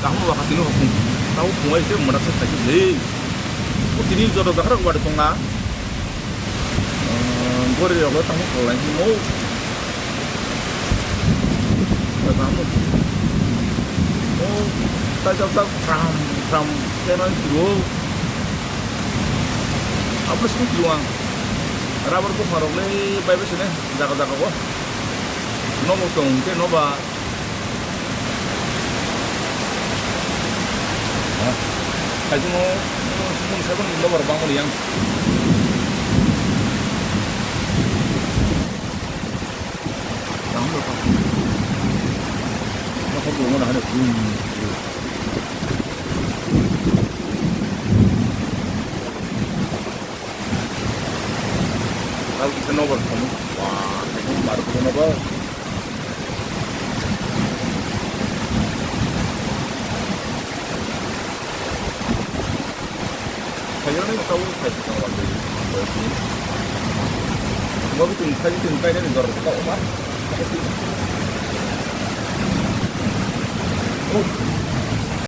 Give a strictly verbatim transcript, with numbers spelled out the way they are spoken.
Kaham ba hati no hokung. Tau khungai se mora se thai le. O tini joto jaga rok wadi tong na. Gori rok tang kholai mo. Tamo. O tai jab jab ram ram kena kiro. Apa sih kiro ang. Rubber ko pharok le bai bai sene jaga jaga ko. Nobo tong ke noba. Kaisa mo, mo, mo, sabon lobar bangmani yang. Tamo lo pa. Mo ko mo na hane. Kal kisa nobar komo. Wah, kaisa mar komo nobar. Khairoknai tau khai tong wal dei. Bo biting khai biting khai nani dor kok ma. Oh.